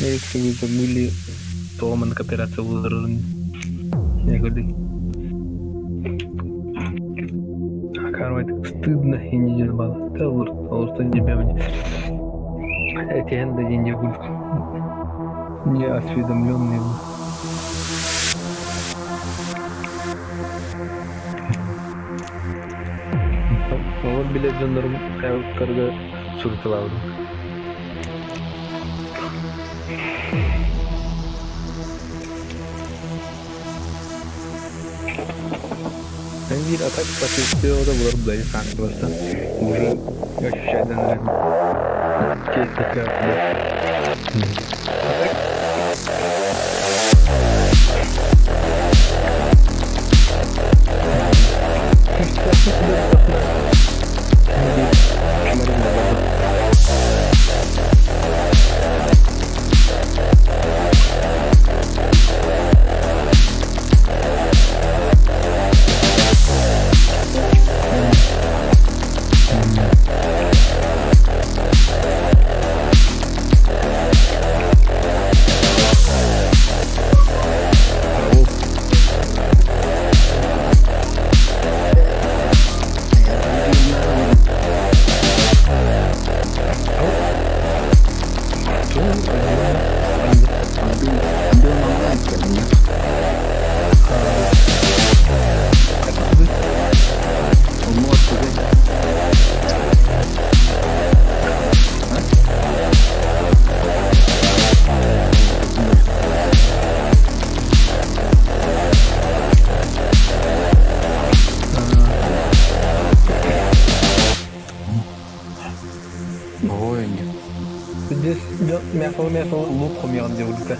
Если вы забыли, то маннык операция буларын я говорю, Короче, стыдно и не дьылбал. Олортон дебебин. Этиһэн да диэн дьэ не осведомленный. Ол билэр дьоннорум хайалыктарга суруталаабытым. Биир атак последствия да булар былай хаантыбастан уже ощущать Мясо лук хомуйан диэбитэ.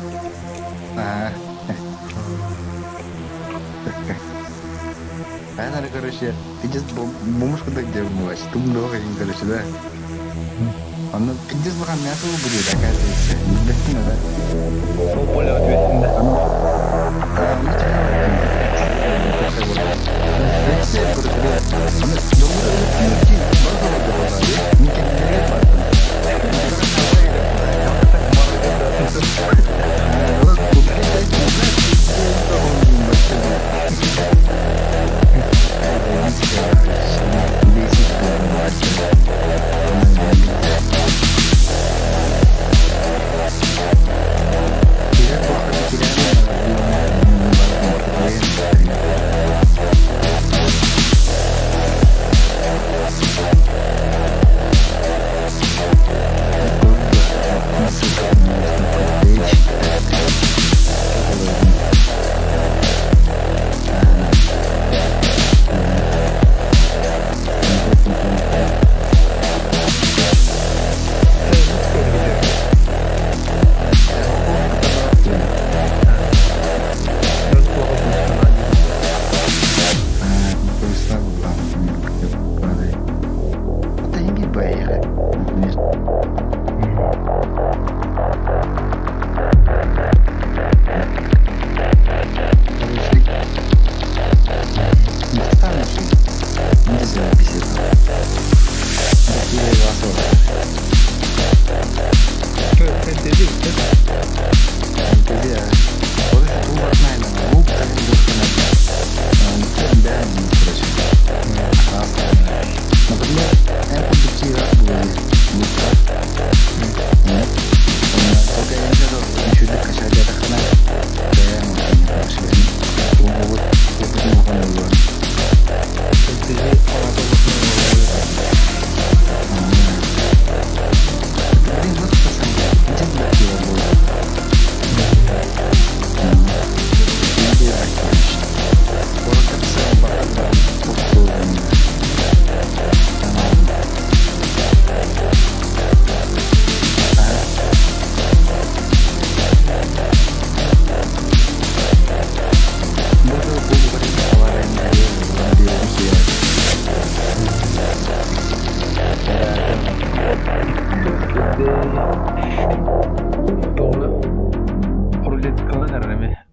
Она, короче, пиздец бумажку так делала, тумдох короче, да. Оно пиздец бахан мясо будет, оказывается. Не да? Сол поле ответственно.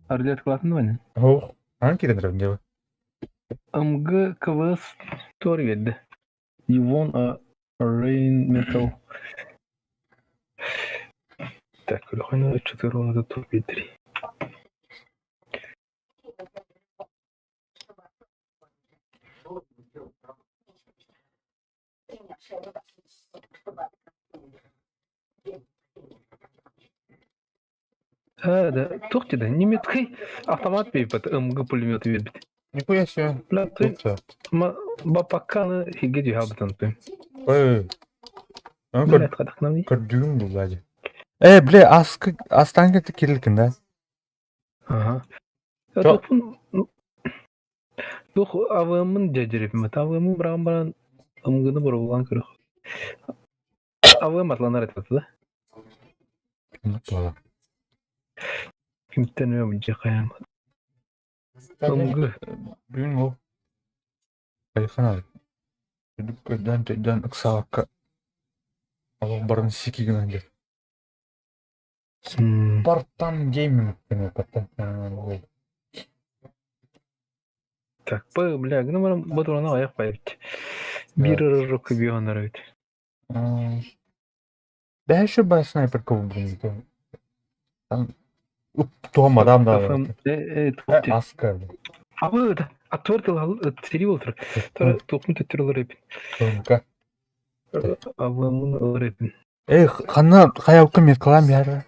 Рулеткалатын дуо? Ох, аан киирэн эрэн дьэ. МГ КВС туор биэрдэ. You won a Rain Metal. Так, көрөхөнө оччотугар туох биэрдэрий? Ээ, да, туох диэтэ, немецкий автомат биэрбит, МГ пулемет биэрбит. Нихуя себе. Бля, ты бапакканы хигэ дьиһабытын ты. Ой. Бля, хадахнами. Көрдүүм булла дии. Э, бля, аскы астан кетті кирилкин да? Ага. Тухпун тух АВМ-ын дьэдьэрипмит. АВМ-ын быраҕан баран ымгыны боробулаан көрөх. АВМ атланар этэ да? Кимтэн өө дьэ хайаан. Ымгы. Бүгүн ол хайхана көрдөөн төйдөөн ыксаабакка олох барын сики гынан дьэ. Спартан гейминг диэн Так, бля, гына баран ботурана аяк байбит. Бир ырырок көбү эбит. Да еще бы снайперка выбрал. Там туомадам да. Аска. Абы атвертыл сири болтур. Тухмун төттүр ылыр эпин. Абы ылыр эпин. Эй, ханна хаялка меткалам яра.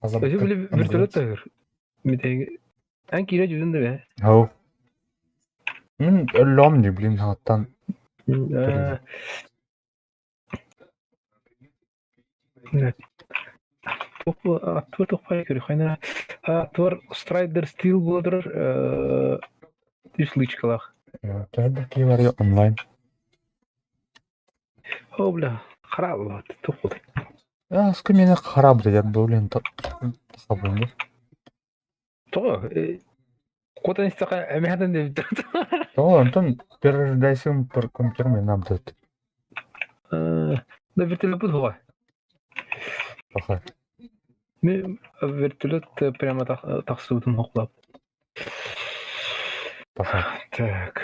Өзү биле вертолет тагыр. Эн кире жүзүн да бе. Хау. Мен өллөм ди блин хаттан. Атвар тохпай көрү хайна. Атвар Страйдер Стил болдур. Үс лычкалах. Тәбір бар онлайн. О, бля, харап тухул. Аска мени харап дедер блин тахабын. То, Котан истака эмэхэтэн деп. То, Антон перерождайсың пер компьютер мен абдат. Да вертолет бут хуа. Паха. Мен вертолет прямо тахсыбытын хоклап. Паха. Так,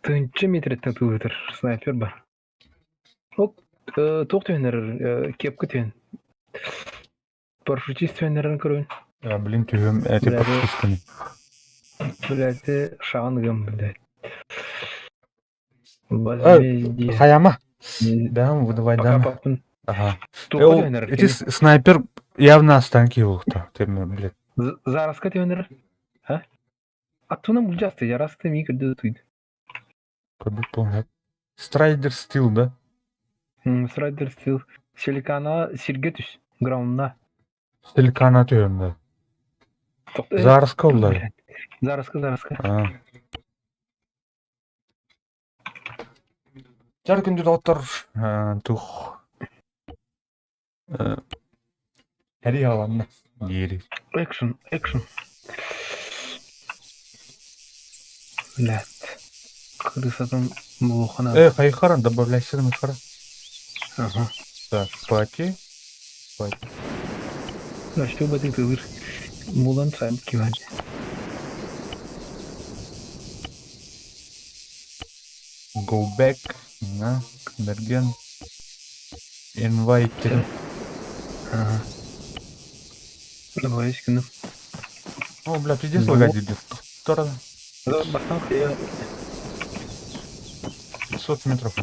тынчы метреттен тылытыр снайпер бар. Оп, туох түһэнэр кепка түһэн. Парашютист түһэннэрин көрөбүн. Блин, түһүм эти парашютистканы. Блядь, шаган блядь. Возмездие. Хаяма. Дам, выдавай дам. Ага. Ага. Эти снайпер явно останки улта. Ты, блядь. Зараска түһэнэр. А? Аттуна булжасты, ярасты ми көрдө туйды. Как помню. Страйдер Стил, да? Страйдер Стил. Селикана сирге түс. Граундна. Селикана түһөм да. Зараска улар. Зараска, зараска. Жар күндү доктор тух. Хәри аланна. Дири. Экшн, экшн. Блядь. Крысатын булухана. Э, хайхара, добавляйся на хара. Ага. Так, пати. Пати. Да, что бы ты тылыр. Мулан сайм киван. Go back. На, Мерген. Invite. Ага. Давай, күнүм. О, бля, пиздец лагать идет. Сторону. Бастан я 500 метров.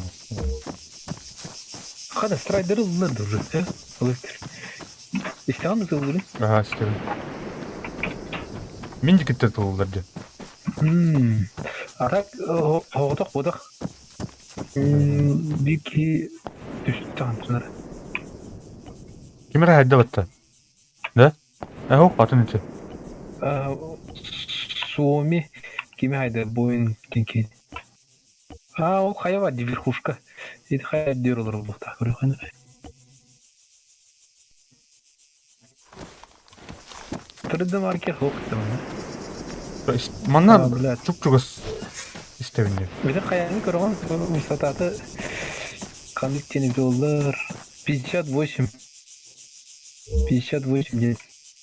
Хада страйдер ыллар уже, э? Ылыстыр. Истаган ыллыр. Ага, стер. Миндик итте тулдар де. А так, оғытақ бодақ. Бики түстаған тунар. Кимер хайда батта? Да? Аху, атын ите. Суоми киме хайда бойын кенкен. А, ол хая бар, верхушка. Ит хая дер олар бұқта. Көрі Тридде маркер хоқ Манна чуп-чугас истебинде. Бите хаяны көргөн высотаты кандык тени доллар 58 58 день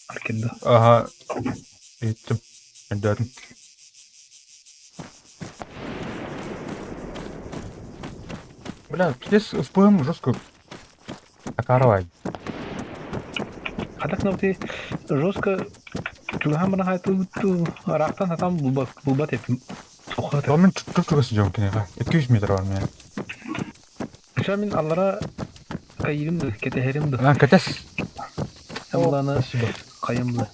маркерда. Ага. Иттим. Эдерим. Бля, здесь СПМ жестко окарвай. А так ну ты жестко чугаһан баран хаайтылбыт ыраахтан сатаан булбат булбат этим. То мин чугас сидем киниэхэ. 200 метр бар миэнэ. Сейчас мин аллара кайыым да, кэтэһэрим да. А, кэтэс. Амланы Спасибо. хайым да.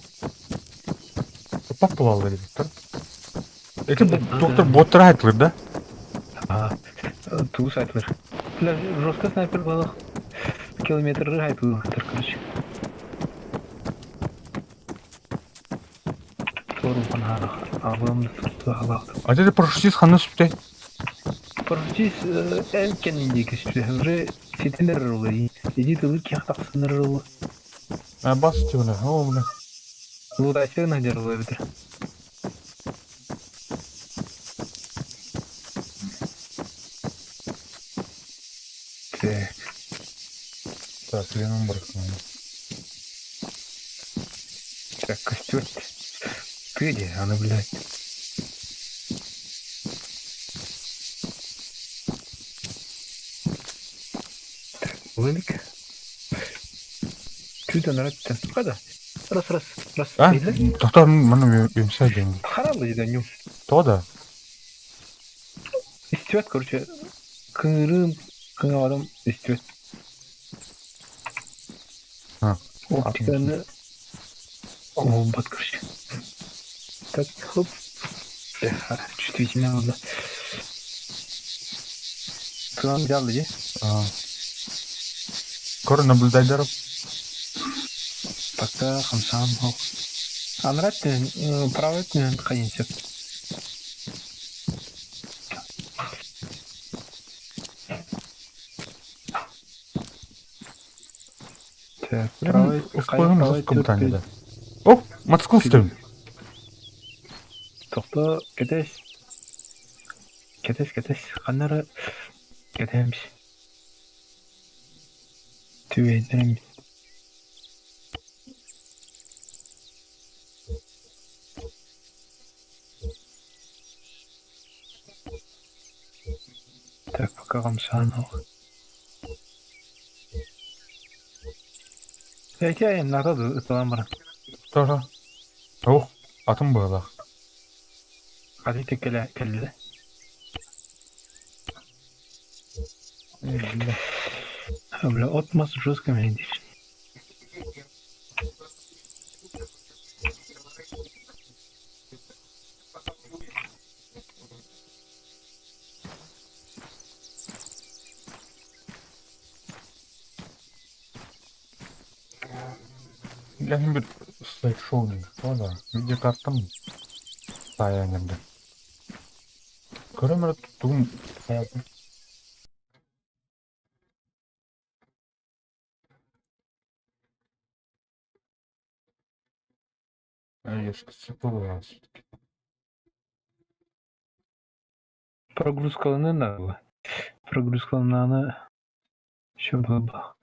Пап булаллар диттер. Эти доктор боттар айтылыр да? А, туус айтылыр. Бля, жестко снайпер балах. Километры айтылыр, короче. А это парашютист ханна сүптэй? Парашютист эн кэнниндиэки сүптэй. Уже ситинэр ролы. Иди тылы киэх тахсынар ролы. А бас тибиле. О, бля. Лутайсыгына дьарылы эбитер. Так. Так, Ленон барахнан. Так, костер. Ты где? Она, блядь. Так, вылик. Чуть она Хада. Раз, раз, раз. А? Доктор, маны бемсе ден. Харалы деді ню. То да. Истибет, короче, кыңырым, кыңабадым истибет. А. Оптиканы Олбат, короче. Так, хоп. Чувствительно надо. Кылан взял, иди. Көр наблюдайдар. Пока хамсам хок. Анрат правый хайынсып. Так, правый, Успоем жестком да. Оп, мотоцикл стоим. Тохто, кетес. Кетес, кетес. Ханнары кетеміз. Түбейдерем. Так, пока хамсаан Эти надо ыталан баран. Тоже. Ох, атым было. Хати теккеле келди. Бля, отмас жестко мендир. Я не bir слайд-шоу не да. Видеокартам таянырды. Көрөмөр тугум хаятым. Прогрузкаланына Прогрузкалананы еще было.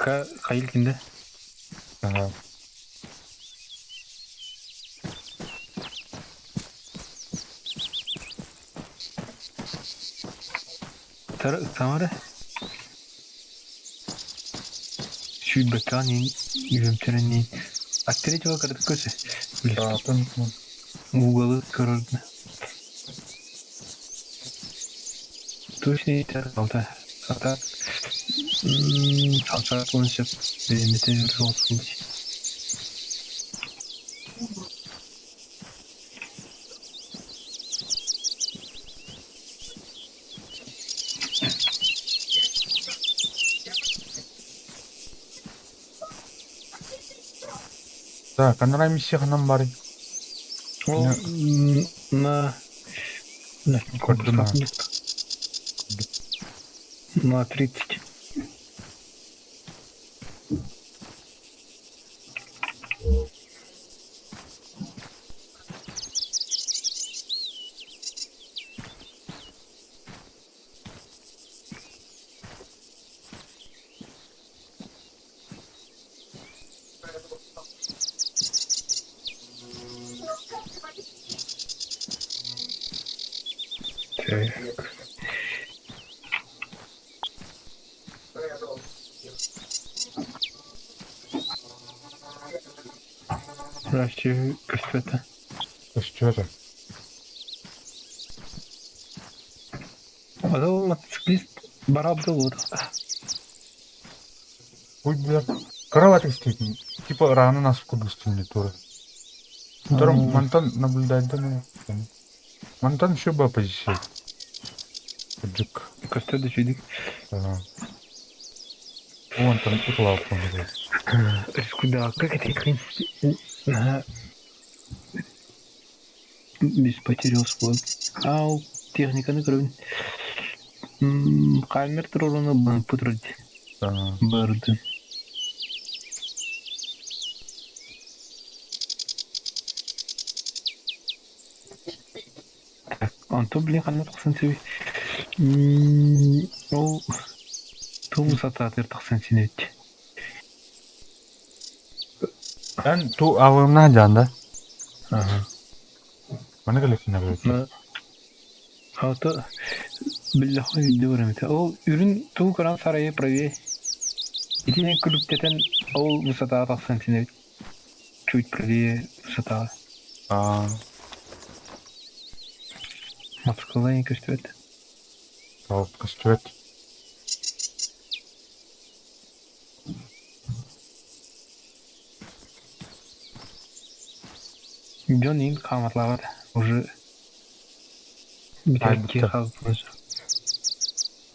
Пока Хаилькинде. Ага. Тамара. Сүүрбэккаан үөмтэрэн От третьего короткосы. Уголы көрөрдү. Точно алта. А так хамсаат сөп биримите жолсун. Так, анара миссия ханан бары. Ол на на Көрдүм, на 30. Врачи көстүбэтэ. Көстүбэтэ. Ата ол мотоциклист бараабыта буолуо. Ой, бля, кровать иститин. Типа рано нас кудустин тура. Втором мантан наблюдать да ну. Мантан еще ба позиция. Джик. Көстөр да үчүгэй. Вон там утлал помогает. Куда? Как это хрень? Ага. Без потери свой. Ау, техниканы көрөбүн. Камер туруруну путурд. Барды. Онтон блин ханна тахсан сөбүй? Ол тугу сатаатыгар тахсан синэбит. Эн ту авымна жанда. Аха. Маны кэлэккинэ бэйэтэ. Ото биллэххэ видео барамыта. Ол үрүн туу көрөн сарайы правее. Итини күлүктэтэн ол высотаҕа тахсан синэбит. Чуть правее высотаҕа. Аа. Москвалай көстүбэт. Ол көстүбэт. Дьон иин хааматалаабат. Уже бүтэһик киһи хаалбытын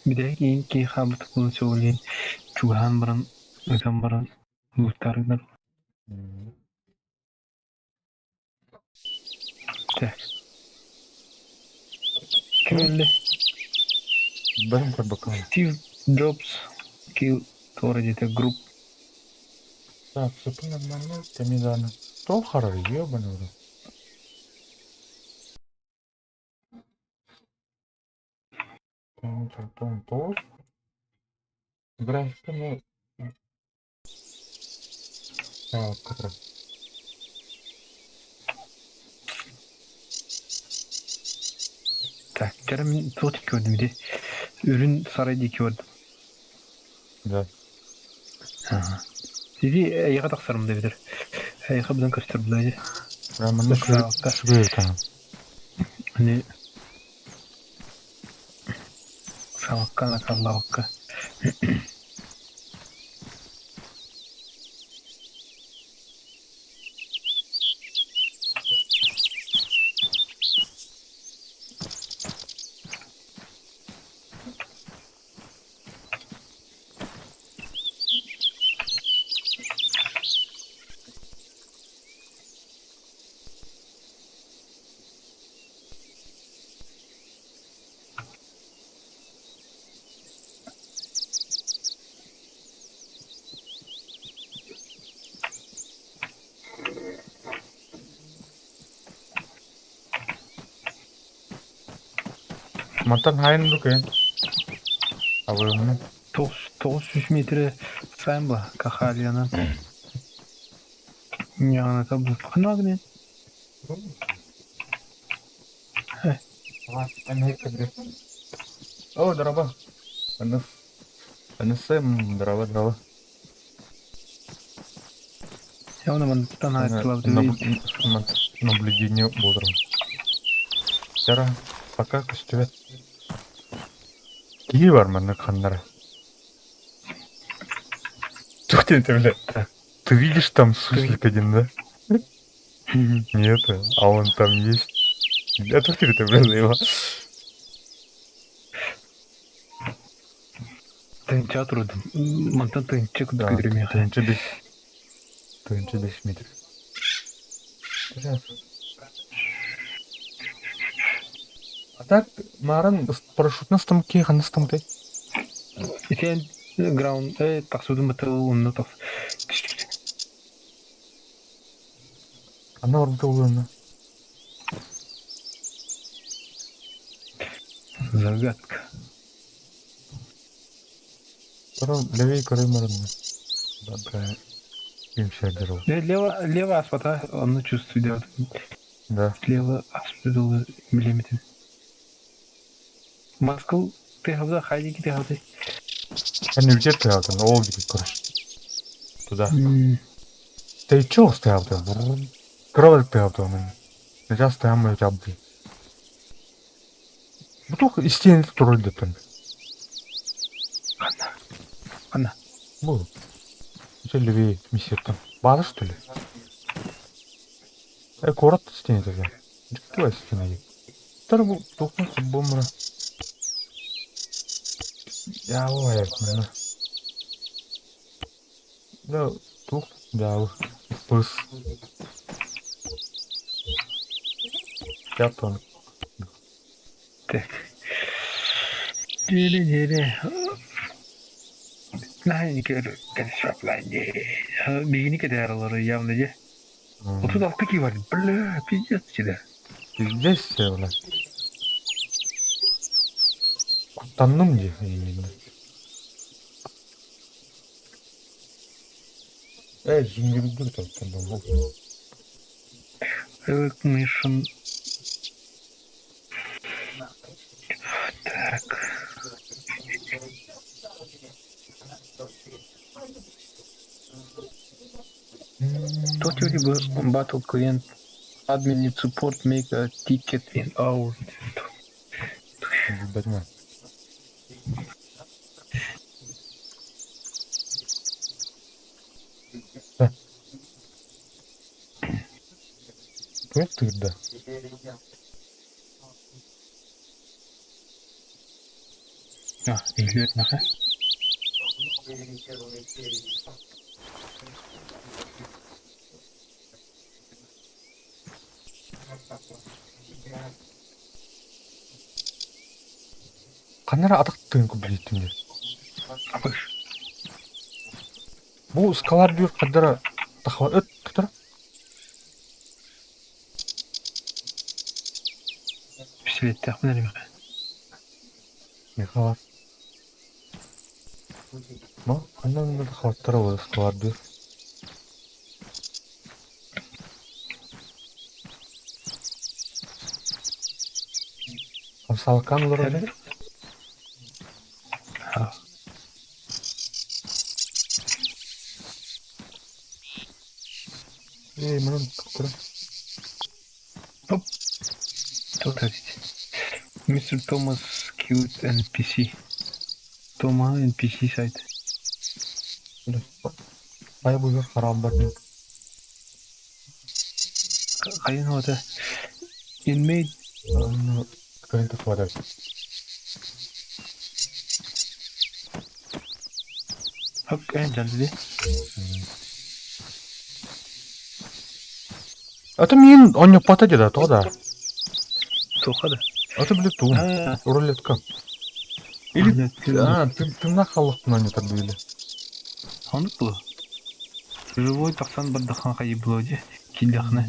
бүтэһик иин киһи хаалбыт буолан сөҕүлээн чугаһаан баран ытан баран луктааргынан Так. Ким өллө? Бэрин көрбөккө. Стив Джобс кил туора диэтэ групп. Так, сыпы нормально, темиданы. Тол харар, ебаный в рот. Том, том, Графиками... Так, как Так, кэрэ мин туох диэки көрдүм ити? Үрүн сарай диэки көрдүм. Да. Ага. Ити эйиэхэ тахсарым да эбэтэр. Эйиэхэ быдан көстөр буолаа дии. Прям манна үчүгэй таһым. Аны саҕакка накаллаабакка Мантан хайын бу Абыымны. 903 метрэ сайын ба Кахалиянан. Ньаҕаната бу ханна гынан? О, дороба. Аныс. Анысым, дороба, дороба. Я оны мантан айтылап Наблюдение бодрым. Яра, пока көстүбэт. Киһи бар маннык ханнара. Тух ты, бля? Ты видишь там суслик один, да? Нет, а он там есть. А тух ты, бля, его. Тыынча турдум. Мантан тыынча Да, курдук көрүмүөхэ. тыынча бес. Тыынча бес метр. А так, марын парашютна стамки, ханна стамты. Итиэн граунд тахсудун бата онно тахс. Ана орбита улуна. Загадка. Второй левее коры марын. Да, бля. Им все держал. Лево, лево аспата, онно чувствую делать. Да. Слева аспидулы миллиметр. Москва тыһабыта хайдики тыһабытай? Эн үбүтэр тыһабытын, ол диэки көрөр. Туда. Тэйчи оҕус тыһабыта. Кыра тыһабыта. Сейчас тыһам өтөбдүй. Бу туох истиэнэ турар дэтэн. Ханна? Ханна? Бу. Ити левее миссияттан. Баада что ли? Куорат истиэнэтэ дии. Дьиктилэр истиэнэ дии. Тар бу туохтан холбуоммуна. Дьаабы айар манна. Да туох дьаабы. Пыс. Дьаптан. Так. Диэри-диэри. Наһаа көр Биһигини кэтэһэр олору явно дьэ. 36 киһи бар. Бля, пиздец сюда. Пиздец бля. Куттанным дии именно. Зумбирдыр там был. Mission. Так. Totally battle client admin support make a ticket in our. Бэтмен. Да. Туох тыырда? А, иһиэт наха. Ханна эрэ атах тыын курдук иһиттим дии. Апыш. Бу скалар бүөр хардара тахва ыт тутар. Пистолеттаахпын эрэ миэхэ. Михаил. Ма ханна да тахваттара ол скалар бүөр. Хамсалыккаан олорор Эрэ? А. Эй, мунун тура. Оп. Тут Mr. Thomas Cute NPC. Тома NPC сайт. Хайа буйгар хараалбар Хайын ота. Inmate Кыайын тахвадар. Хоп, эн дьалли. Ата мин онньоппото дьэ тоҕо да? Туха да. Ата били тугум. Рулетка. Или а, тымна халлахпын онньотор били. Оннук буолуо. Живой тахсан бардахан хайы буолуо дии. Киирдэххинэ.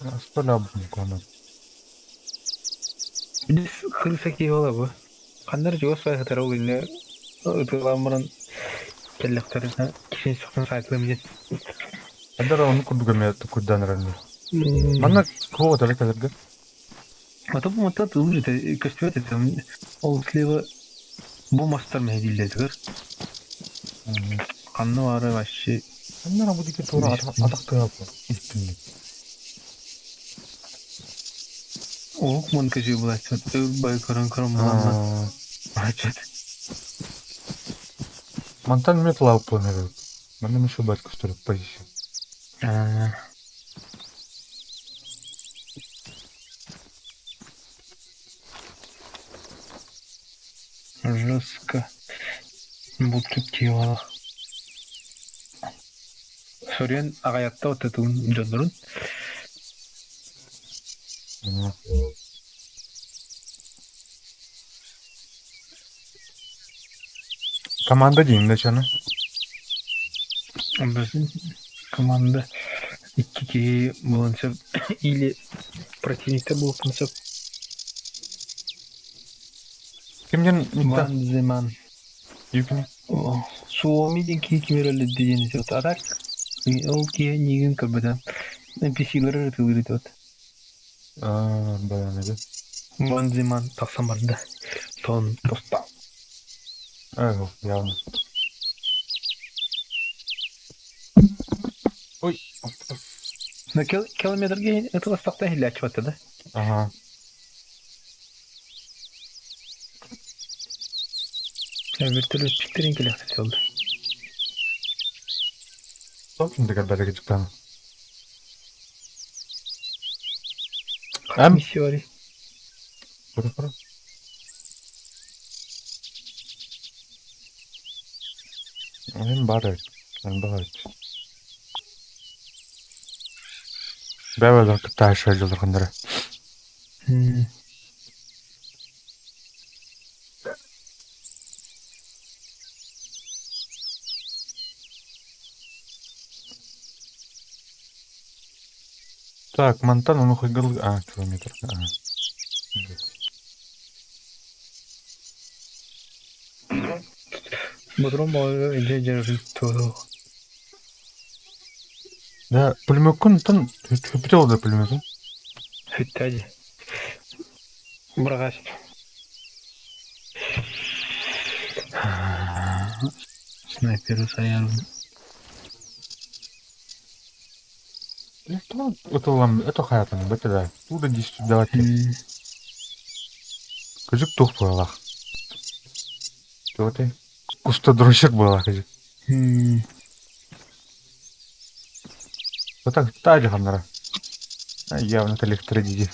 Аспалаабытын куһаҕан. Били кырыса киһи буола бу. Ханна эрэ чугас баҕайы сытара ол иннэ ытыалаан баран кэллэхтэринэ киһини сөхтөн саайтылыам диэн. Эдэр ону курдук эмиэ курдаан эрэллэр. Манна куо этэрэ кэлэргэ. А то бу мантан тылыр этэ көстүбэт этэ. Ол слева бу мастар мэһэйдииллэригэр. Ханна баара вообще Ханна бу диэки туора атах тыаһа иһиттим. Уһук мун көсүү булааччы. Өр бай көрөн көрөн буланна. Ачат. Мантан эмиэ тылаабыппын эбит. Манна эмиэ шубат көстөр позиция. Жестко. Булчут киһи буолар. Соруйан аҕайатта оттотугун дьоннорун. Команда диин да чаны. Команда икки киһи буолан сөп или противниктар буолуохтарын сөп. Ким диэн Ван Земан. Юкини? Суоми диэн киһи ким эрэ өлөрдө диэн этиэт. А так ол киһи миигин көрбөтө. NPC-лэр ытыылыыр этибит. Аа, баланыгы. Ван Зиман тахсан барда. Тон тоста. Эх, явно. Ой. Но километрге ытыластахтан иһиллээччи батта да? Ага. Вертолетчиктерин кэлэхтэр олду. Собственно, кэлбэтэ кичиктан. Эм? Миссия барый? Көрө-көрө. Эм бар эбит. Элбэх эбит. Бэбэлэр кытта шайлылархандара. Так, мантан ону хайгыл а километр. А. Бодром баҕайы илдьэ дьарыгын туох. Да, пулеметкун тан хүпүтэ ол да пулеметун. Хүттээдьи. Быраҕааччы. Снайперы сайарбын. Это это хаятын бөтө да. Туда дистү давайте. Кыжык тух буолах. Туоте. Куста дрочек буолах кыжык. Вот так та жаханнара. Явно коллектор диди.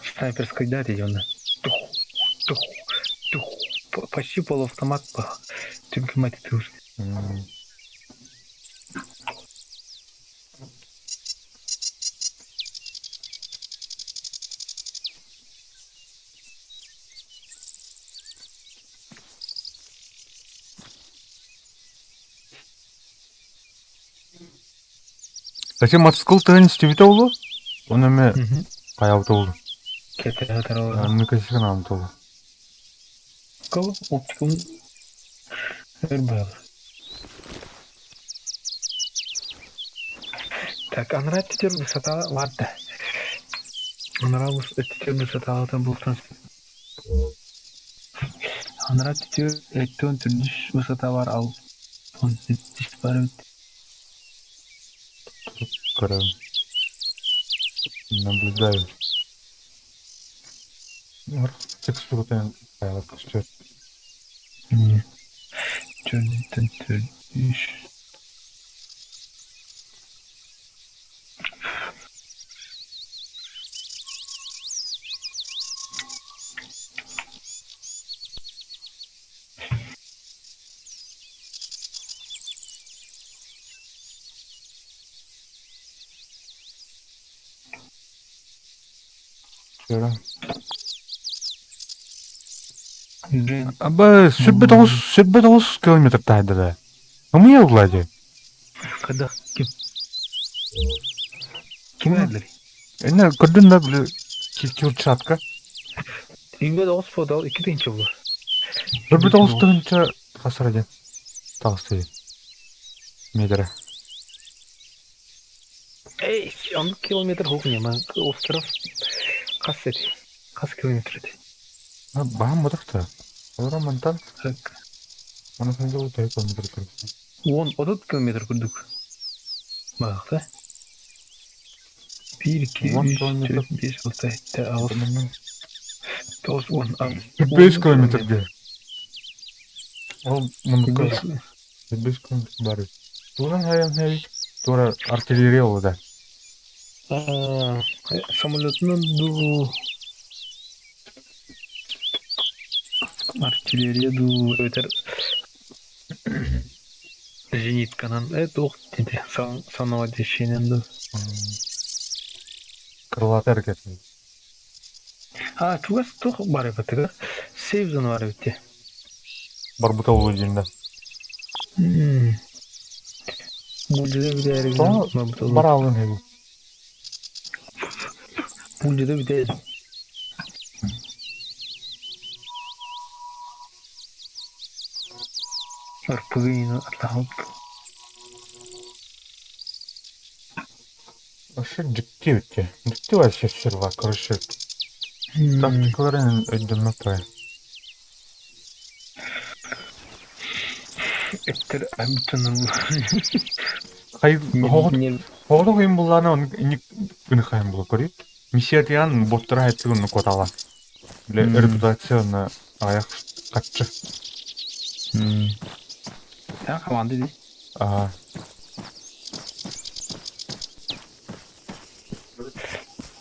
Снайперская да, идёт. Тух, тух, тух. Почти полуавтомат по. Түнкү мать ты уже. Зачем мотоцикл тыгын истибите олу? Оны эме хайабыт олу. Кете тарала. Мүкесин амт олу. Кол оптикум ырбал. Так, анра тетер высота ладда. Анра тетер высота ладда бултан. Анра тетер эттон түрдүш высота бар ал. Он тиш бар бит. Көрөм. Наблюдаю. Текстурутен файлы көстөр. Түрдүн түрдүш. Көрөм. Джин. Аба 109 километр тайды да. Умел Влади. Когда ким? Ким әділер? Эне көрдүн да бile килчатка. Инге тоғыз подал 2 тыгынча булар. 109 тыгынча хасара ден. Тагысы. Метр. Эй, он километр хук нема. Остров қас эти. Қас километр эти. Баһам бодохто. Олора мантан Так. Аны сенде ол 4 километр көр. 10 30 километр көрдүк. Багта. 1 2 10 3 километр. 4 5 6 7 8 9 10 5 километрге. Ол мунуку 5 километр бар. Тура хайан хай. Тура артиллерия ол да. Самолетунан ду артиллерия ду өтер зенитканан туох диде самоводящийнен ду. Крылатый ракета. А, чугас туох бар эбит сейф зона бар эбит Барбута ол дегенде. Бул жерде битер Бар алын хей. Бул жерде битер. Арпыгын атлахып. Вообще дьикти эбит дии. Дьикти вообще сервак, короче, тактикаларын өйдөммөт Эттер айбытын Хай хоҕото кыйын буллаана он инник гыны хайын була көрүй. Миссиятыян боттара хайты гынны куотала. Бile репутация онно аяк каччы. Та команда ди. Аа.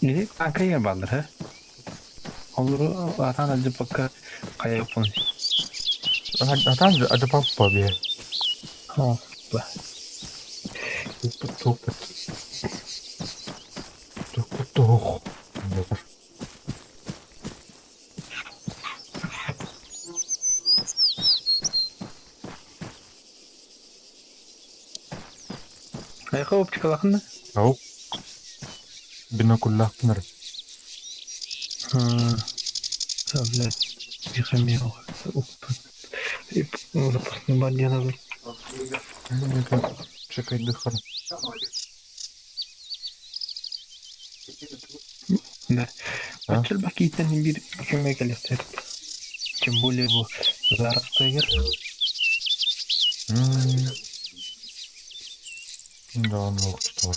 Не танка баллар, ha? Олору атан ажыпакка кайаппын. Атан ажыпаппа бие. О, ба. Тук тук тук. Айха оптикалахын да? Ау. Бинокуллаахпын эрэ. А, блядь, тихомиров. Запасной бандия надо. Чекай дыхар. Да. Ачыл бакийтен бир көмө келестер. Тем более бу зарастайгер. Да, он мог что.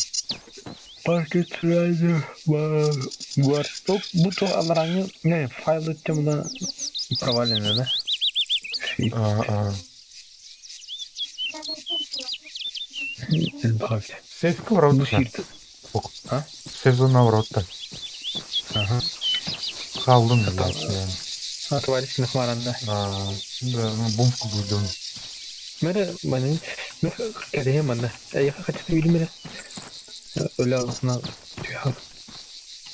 Packet Rider var. Стоп, бу то алараңы не файлы темна провалены, да? А, Элбахавит. Сейфка в Бу рот. сирт. А? Сезон в рот. Ага. Халдын блядь. А, товарищ Нахмаранда. А, да, ну бомбку будем. Мере, манын, мер кәдеһе манна. Әйха хачты билмере. Өлә алысына түйәк.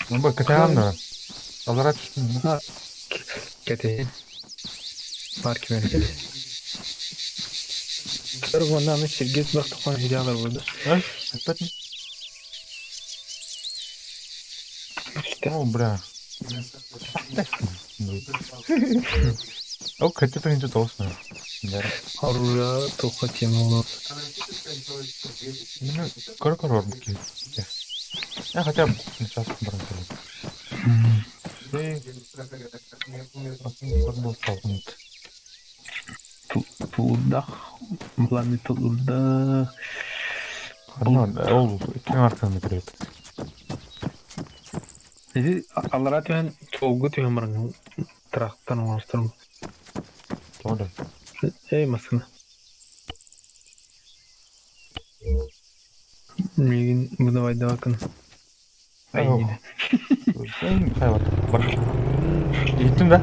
Ну ба катаана. Алара түштүм. А, кәдеһе. Бар кимер кәде. Бер манна аны Сергей бак тукан видеолар булды. А? Опять? О, бля. Ол кәтте тыгынчы тоғысына. Оружие тоққа тема болады. Ну, көр-көр орбуки. Я хотя бы сейчас брать. Тулдах, планы тулдах. Ол кең арканы кирет. Эзи алара түһэн толгу түһэн баран трактан оҥосторум. Тода. Эй маскына. Мигин выдавай давакын. Ай Ох. Хайват. Бар. Иттим да?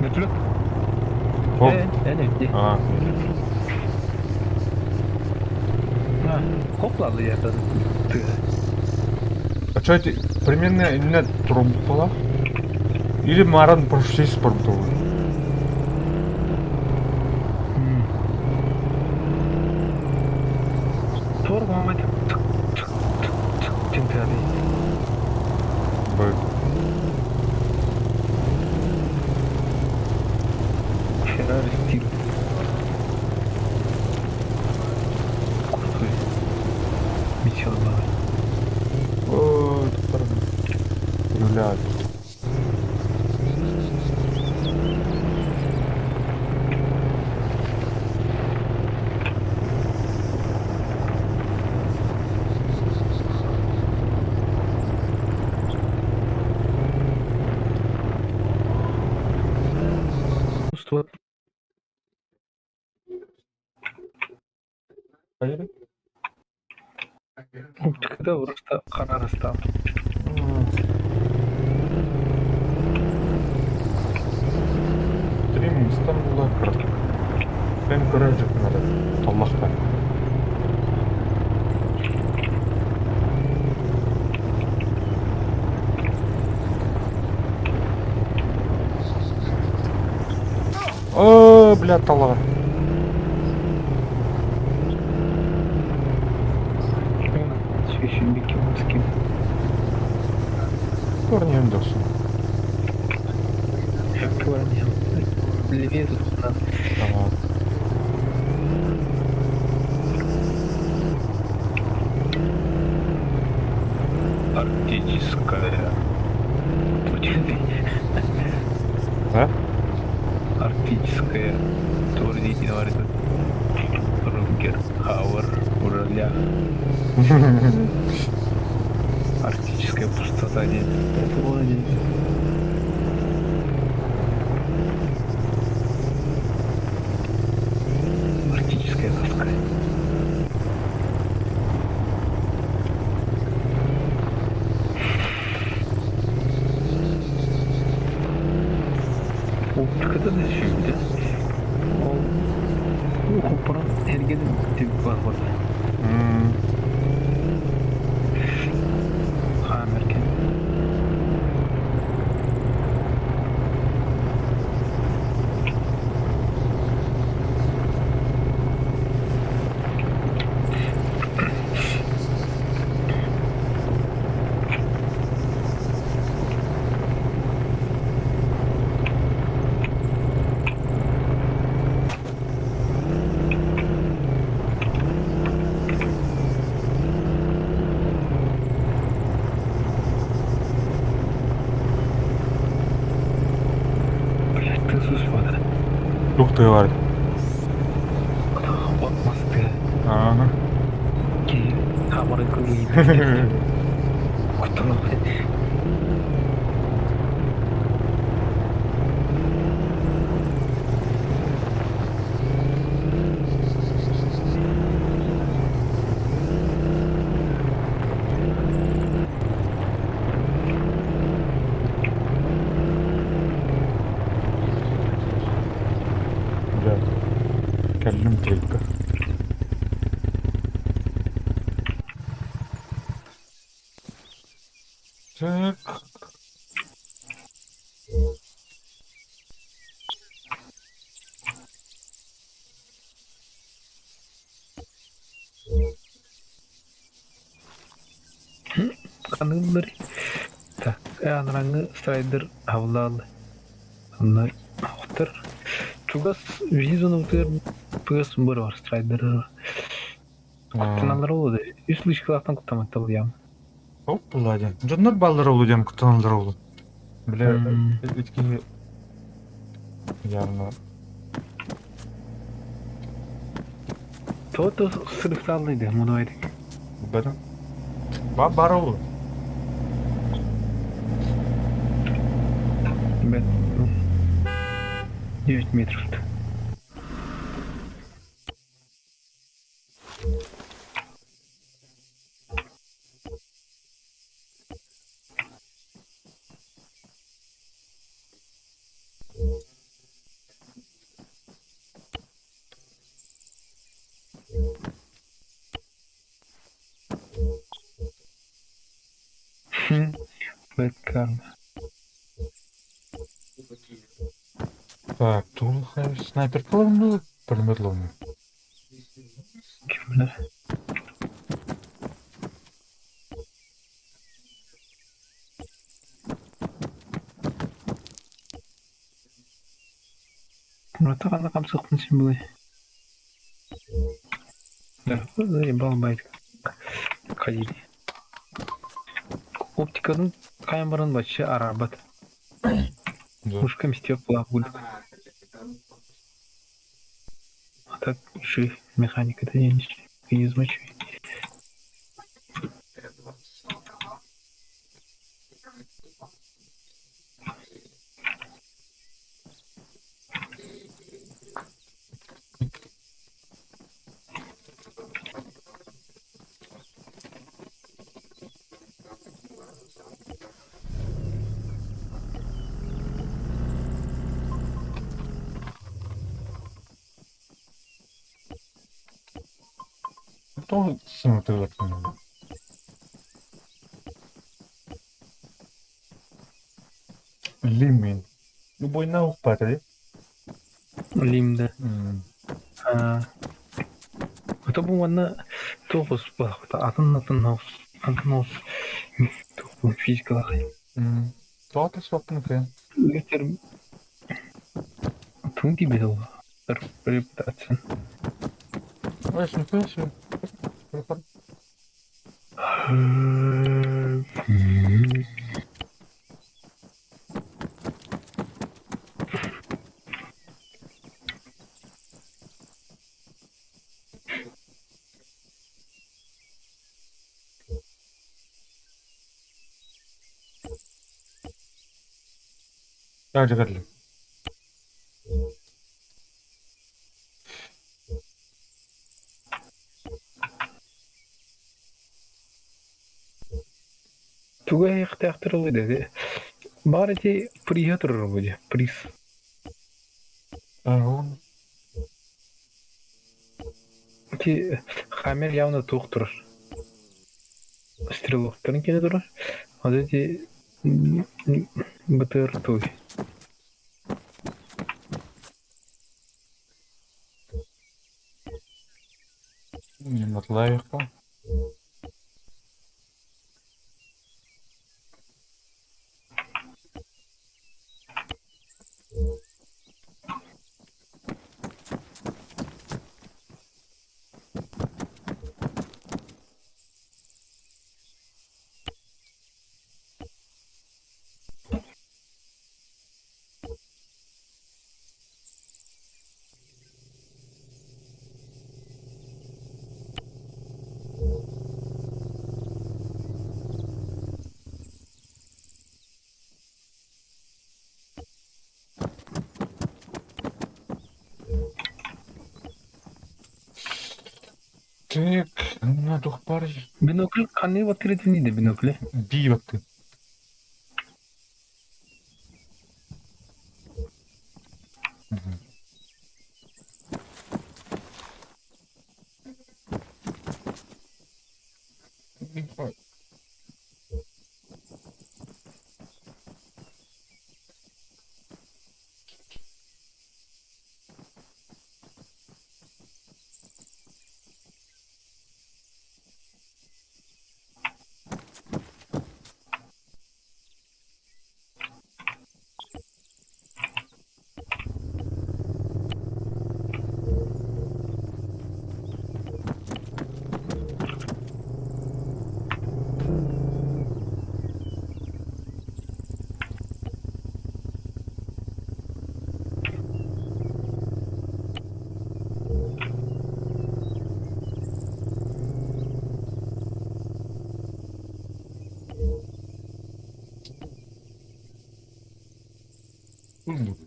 Вертолет? О. Э, э, А. А, хоплалы я ты. А что это? Примерно именно труб была? Или маран прошлись порту? Тор момент. Тык тык тык тык тинтери. Б. Феррари стиль. Крутой. Мечел давай. О, Блядь. Что? Поедем? Оптикада просто қарарыстан. Стрим Стамбула Мен көрөр жакын надо. Аллах бар. О, бля, талар. Священники Корнем досу. Корнем. Левее тут надо. Tamam. А? Арктическая Тур Ругер Хауэр Ураля. Арктическая пустота диэн. Это диэн. Арктическая тоска. Оптиката да сүүйдэ. Ол хоппорон эргэ да түбүк бар буолла. Хаамеркен. Блядь, ты суспада. Туох тыа баар? Мастыа. Ааһа. Киһи хаамарын кылыйын. Куттанар. Дьэ, кэллим трикка. Так. Аныыллар. Так, анараҥҥы страйдер абылаалы. Онно охтор чугас визанутыгар пыас быр бар страйдер. Куттаналлар ол да. Үс лычкалаахтан куттаматтал ям. Оп, була диэн. Дьоннор бааллар олу диэн куттаналлар олу. Бile итки явно То-то сырыктааллыйды, мудайдык. Бары. Ба бар олу. Бет, ну, 9 метров. Бэт карма. Так, туох снайперкаларын пулемет ловный. Кимнер? Мурата ханна хамсыахпын син булай. Да, заебал байт. Ходили. Оптикатын хайан баран вообще араарбат. Мушка мистеп була курдук. А так еще механика да механизм үчүгэй. Тоҕо сымытыылар Лимин. Любой укпата дии. Лимда. Ото бу манна туох атын атын атын туох физикалаах. Тоҕо суоппун кыайан. Литер тугун тиийбит ол репутация. Ой, все. Дьэ кэллим. Тугу эһиэхтээхтэр ол идэти? Баар ити приһа турар бу дии, приз. Он Ити Хаммер явно туох турар. Стрелоктарын кини турар. Вот эти БТР туй. Не натлаевка. Так, на туох баарый? Бинокль ханнык баттыыр да бинокль? Дии баттыы. Мгм.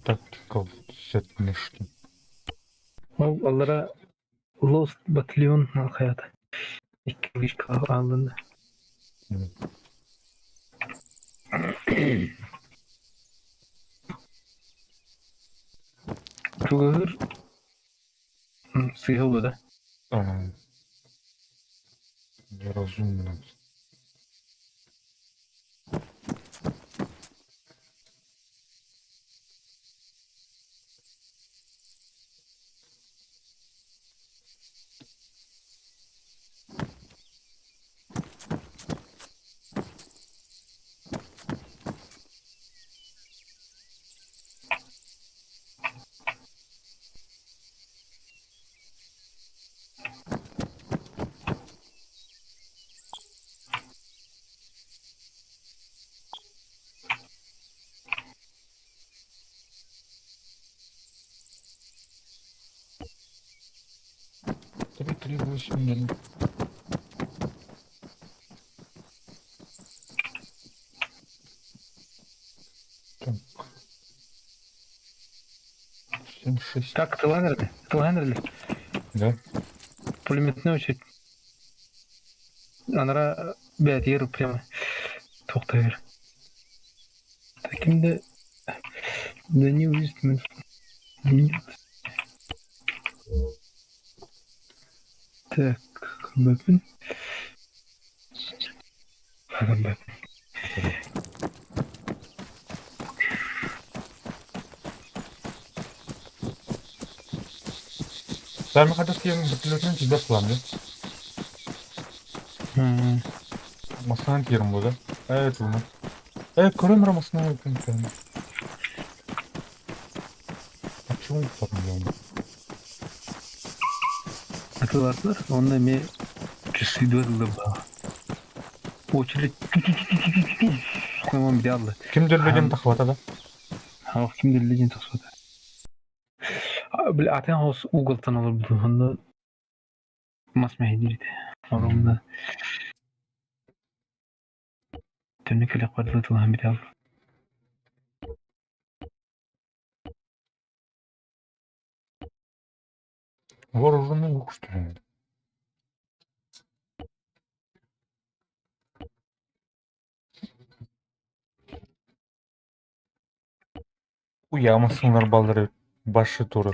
Tactical сэтнешки. Ол аллара Lost Battalion хайата. Икки вышка ааллынна. Чугаһыр сыыһа буолла да? Неразумно. 3, 3, 8, 0. Так. 7, 6. Так, тылан эрэлэ. Тылан эрэлэ. Да? Пулеметный очередь. Анара бээтигэр прямо туохтайар. Таким да да не увидит. Так, бэпин. Бэпин. Сами хотят киэн бөтүлөтүнэн тиийбэт буолан дии. Массыынан тиийэрим буолла. Ээ тууна. Ээ көрөн эрэ массыынан күн көрөн. Почему потом Атылаатылар, онно эмиэ часы баар. Очередь Кымым бяалла. Ким дөллө диэн тахсыбата да? Ах, ким дөллө диэн тахсыбата. Били атын хос уголтан олорбутум онно мас мэһэйдиир этэ. Оромна төннү кэлэх барда тылаһан битэ. Вооруженный лук, что ли? Уйаамасыннар баллары башы туры.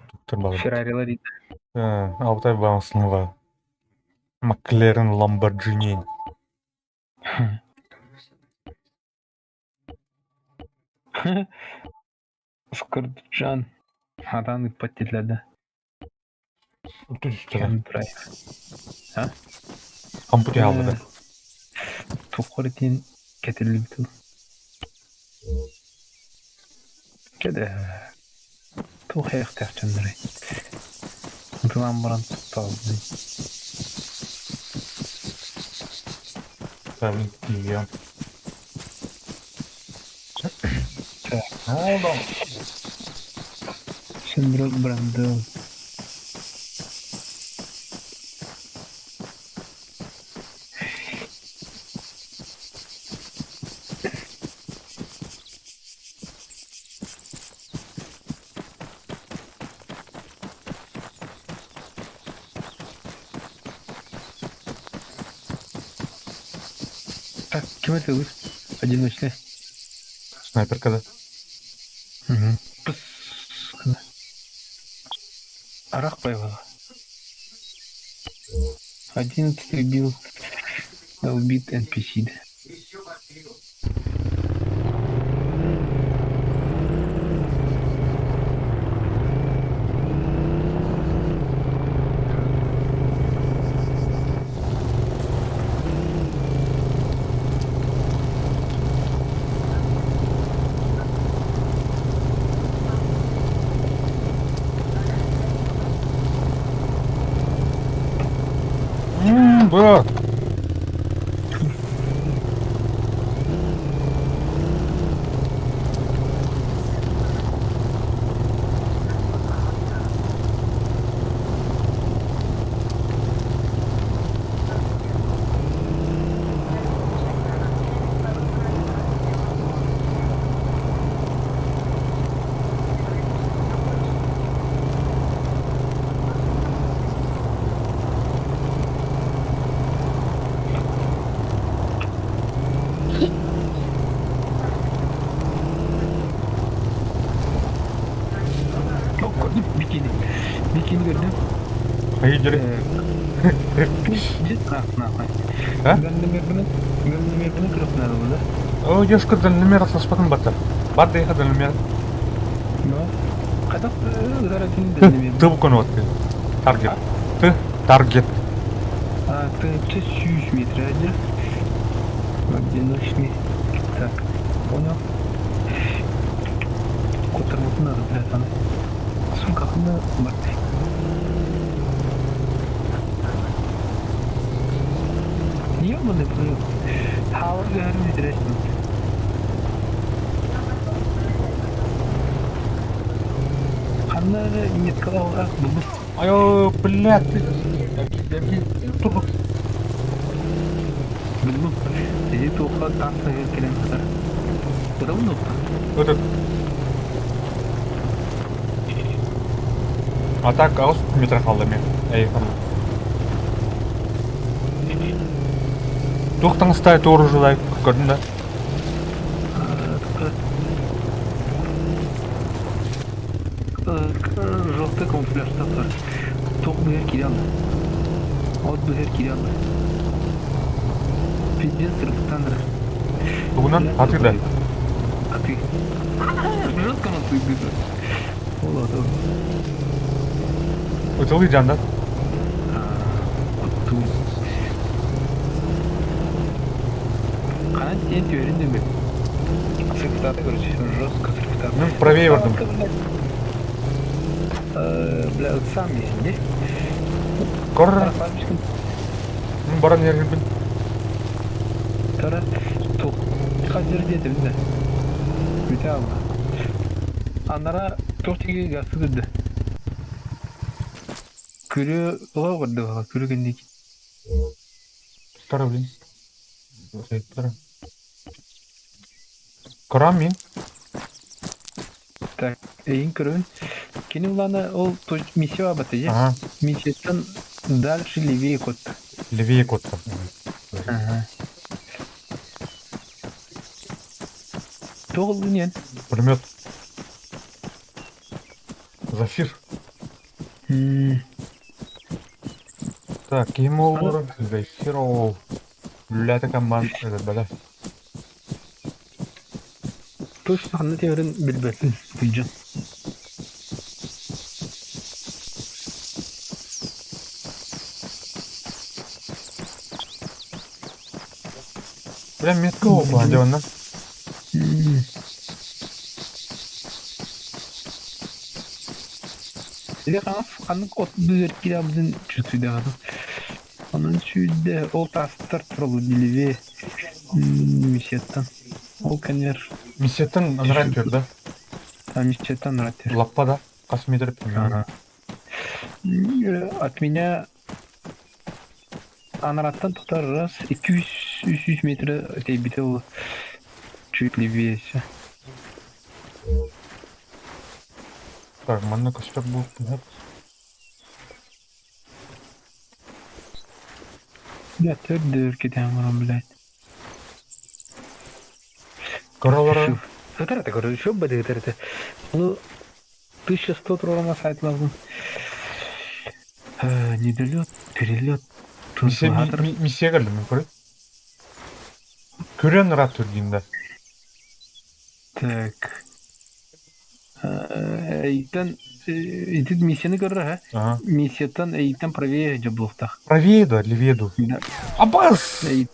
Туктар баллар. Феррарилар дейді. Алтай баасынла. Маклерен Ламборджини. Скорджан. Хатан ыппат диэтилэр да. Түстэ. Кэм турай. А? Компьютер аллыда. Туоххар итин кэтиллибит тыл. Кэдэ. Туох айахтаах дьоннорой. Ытылаан баран туттаҕаллыы. Там тиийэн. Hold on. Синдром Брандел. Так, ким это Одиночный. Снайперка, да? Угу. Пыс. Арах появила. 11 убил. Убит NPC. Да. Бра! О, көрдүм бикини. Бикини көрдүм. Хайдери. А? Гандамербini kırıp nerede burada? О, девушка дальномер атласпатын батар. Бар да дальномер. Да. Кадак гарантин дальномер. Ты букон ты. Таргет. Ты таргет. А, ты 300 метров один. Одиночный. Так, понял. Котырмытын надо, братан. Сука, ханда барты. Ёбаный в Хавар говорю, интересно. Ханна нет кала булбут. Айо, блядь, ты. Булбут. Иди тоха таста келен хатар. Куда он Этот. А так, аус метр қалды мен. Эй, Тух таҥастай туору жулай көрдүн да. Желтый камуфляж тахтар. Тоқ быһыр кире алды. От быһыр кире алды. Пиздец сырыптаныр. Тугунан аты да. А ты? Жестко на ты быта. Вот, вот. Ытылый жанда. Кутту. Канат тен түөрүн дөмөк. Сырыптады, короче, жестко сырыптады. Ну, правее бардым. Бля, сам не? Кор. Баран ергилбин. Тара тук. Хазыр дедим да. Бүтә алма. Анара тортиге гасы диде. Күрө ола барды бала, күрө гендик. Тара, блин. Тара. Корам мин. Так, эйин көрөн. Кини улаана ол миссия бабата же. Ага. Миссияттан дальше левее кот. Левее куотта. Ага. Тоҕо диэн? Пулемет. Зафир. Так, ким ол Зафир ол. Үллээтэ команд этот бля. Точно ханна тиэрин билбэтин дьон. Бля, метка опа, где она? Или ханнык от быыр килабытын чувствуйдаҕа. Онон сүүрдэ ол таастар туралы левее миссияттан. Ол кэннигэр Миссияттан анараа түр да? Миссияттан анараа түр. Лаппа да? Хас метр примерно? От меня анараттан тутар раз 200-300 метр тэйбитэ ол чуть левее все. Так, манна көстөр буолуп Бля, төрдүр кэтээн баран, блядь. Королара Ытар это, короче, что бы ытар это. Ну, 1100 туруорама сайтлабын. Недолет, перелет. Миссия миссия кэллим көрө. Көрөн ыраат түргин да. Так. Эйтен ити миссияны көрөр ха. Ага. Миссияттан эйтен правее дьобулуохтаах. Правее да, левее ду. Да. Абас! Эйтен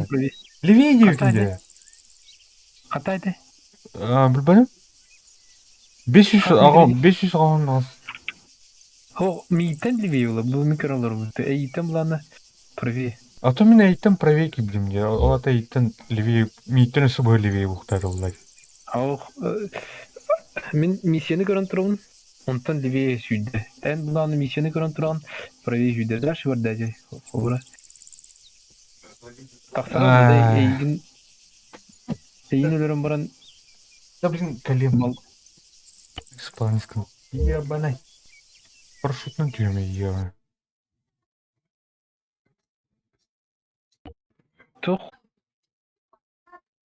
правее. Левее Хата диэбитин Хата ити. Билбэтим. 500 аҕам 500 аҕам О, мийтен левее була, бу микролор бу. Эйтен буланы правее. А то мин эйтен правее киирдим дии, ол ата эйтен левее, мииттэн өссө быһа левее буохтаатыллар. Ох, мин миссияны көрөн турабын, онтон левее сүүрдэ. Эн булааны миссияны көрөн туран, правее сүүрдэ. Дальше барда дьэ, холобура. Тахсара эйигин эйигин өлөрөн баран Да блин, кэлиэм. Испанском. Ебанай. Парашютнан түһүмэ еба. Туох